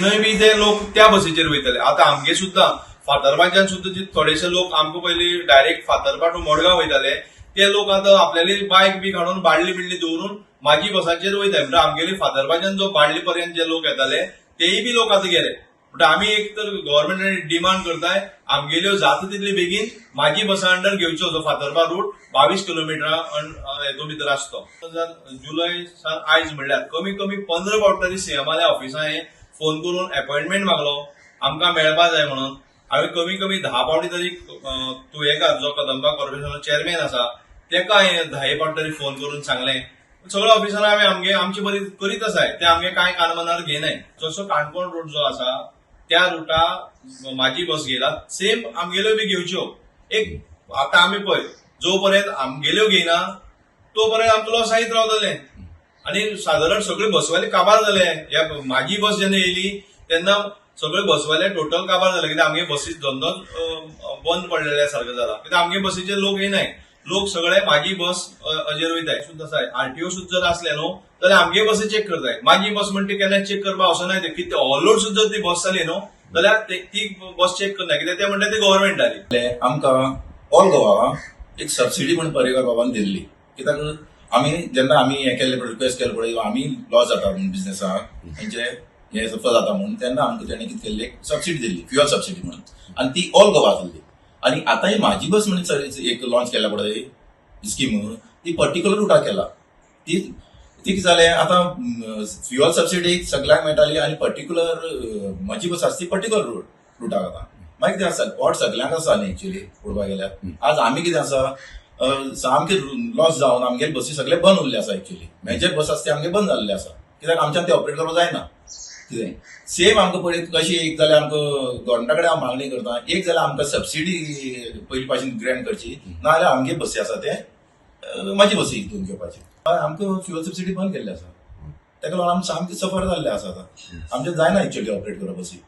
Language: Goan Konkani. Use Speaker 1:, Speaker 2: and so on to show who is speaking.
Speaker 1: थंय बी ते लोक त्या बसीचेर वयतले. आतां आमगे सुद्दां फातरपाच्यान सुद्दां जे थोडेशे लोक आमकां पयलीं डायरेक्ट फातरपा टू मडगांव वयताले, ते लोक आतां आपल्याली बायक बी काडून बाळ्ळी बिडली दवरून म्हाजी बसाचेर वयताय. म्हणटा आमगेली फातरपाच्यान जो बाळ्ळी पर्यंत जे लोक येताले, तेय बी लोक आतां गेले. म्हणटा आमी एक तर गव्हर्मेंटान डिमांड करताय, आमगेल्यो जाता तितले बेगीन म्हाजी बसा अंडर घेवच्यो. जो फातरपा रूट 22 किलोमिटरां हेतून भितर आसतो, जुलय सान आयज म्हणल्यार कमी कमी 15 फावट तरी सीएमाल्या ऑफिसां हांवें फोन करून अपॉयंटमेंट मागलो, आमकां मेळपा जाय म्हणून. हांवें कमी कमी 10 फावटी तरी तुयेंकार, जो कदंबा कॉर्पोरेशनाचो चेअरमॅन आसा, तेका हांवें 10 फावट तरी फोन करून सांगलें. सगळ्या ऑफिसरां हांवें आमगे आमचे बरी करीत आसाय, ते आमगे कांय कानमनार घेयनाय. जसो काणकोण रूट जो आसा, त्या रुटा म्हाजी बस घेयला, सेम आमगेल्यो बी घेवच्यो. एक आतां आमी पळय, जो पर्यंत आमगेल्यो घेयना तो पर्यंत आमचो लॉस जायत रावतले. आनी सादारण सगळे बसवाले काबार जाले. ह्या म्हाजी बस जेन्ना येयली तेन्ना सगळे बसवाले टोटल काबार जाले, कित्याक आमगे बसी धंदोच बंद पडलेल्या सारको जाला, कित्याक आमगे बसीचेर लोक येयनाय. लोक सगळे म्हाजी बस अजेर वयताय. सुद्दां आसाय, आरटीओ सुद्दां जर आसले न्हू जाल्यार आमगे बसी चॅक करताय. म्हाजी बस म्हणटा केन्ना चॅक करपाक वचनाय ते. कितें ओवरलोड सुद्दां जर ती बस जाली न्हू जाल्यार ती बस चॅक करनाय, कित्याक ते म्हणटा ती गव्हर्मेंट जाली.
Speaker 2: आमकां ऑल गोवा एक सबसिडी म्हण पर्रीकर बाबान दिल्ली, कित्याक आमी जेन्ना आमी हें केल्लें पळय, रिक्वेस्ट केलें पळय, आमी लॉस जाता म्हणून बिझनेसाक, तेंचे हे सफर जाता म्हणून, तेन्ना आमकां तेणी कितें केल्ली, एक सबसिडी दिल्ली, फ्युअल सबसिडी म्हणून, आनी ती ऑल गोवा आसली. आनी आतां ही म्हाजी बस म्हणून सर्वीस एक लॉन्च केल्या पळय स्कीम, ती पर्टिक्युलर रुटाक केला. ती ती कितें जालें, आतां फ्युअल सबसिडी सगळ्यांक मेळटाली आनी पर्टिक्युलर म्हाजी बस आसा ती पर्टिक्युलर रुटाक. आतां मागीर कितें आसा, पोट सगळ्यांक आसा न्ही. एक्चुली पळोवपाक गेल्यार आज आमी कितें आसा, सामके लॉस जावन आमगेले बसी सगळे बंद उरले आसा. एक्चुली मेजर बस आसा ते आमगे बंद जाल्ले आसा, कित्याक आमच्यान ते ऑपरेट करपाक जायना कितें. सेम आमकां पळय कशी एक जाल्यार आमकां गव्हर्मेंटा कडेन हांव मागणी करता, एक जाल्यार आमकां सबसिडी पयली पासून ग्रँट करची, नाजाल्यार आमगे बसी आसा ते म्हाजी बसी हितून घेवपाची. आमकां फ्युअल सबसिडी बंद केल्ली आसा, ताका लागून आमी सामके सफर जाल्ले आसा. आतां आमचें जायना एक्चुअली ऑपरेट करप बसी.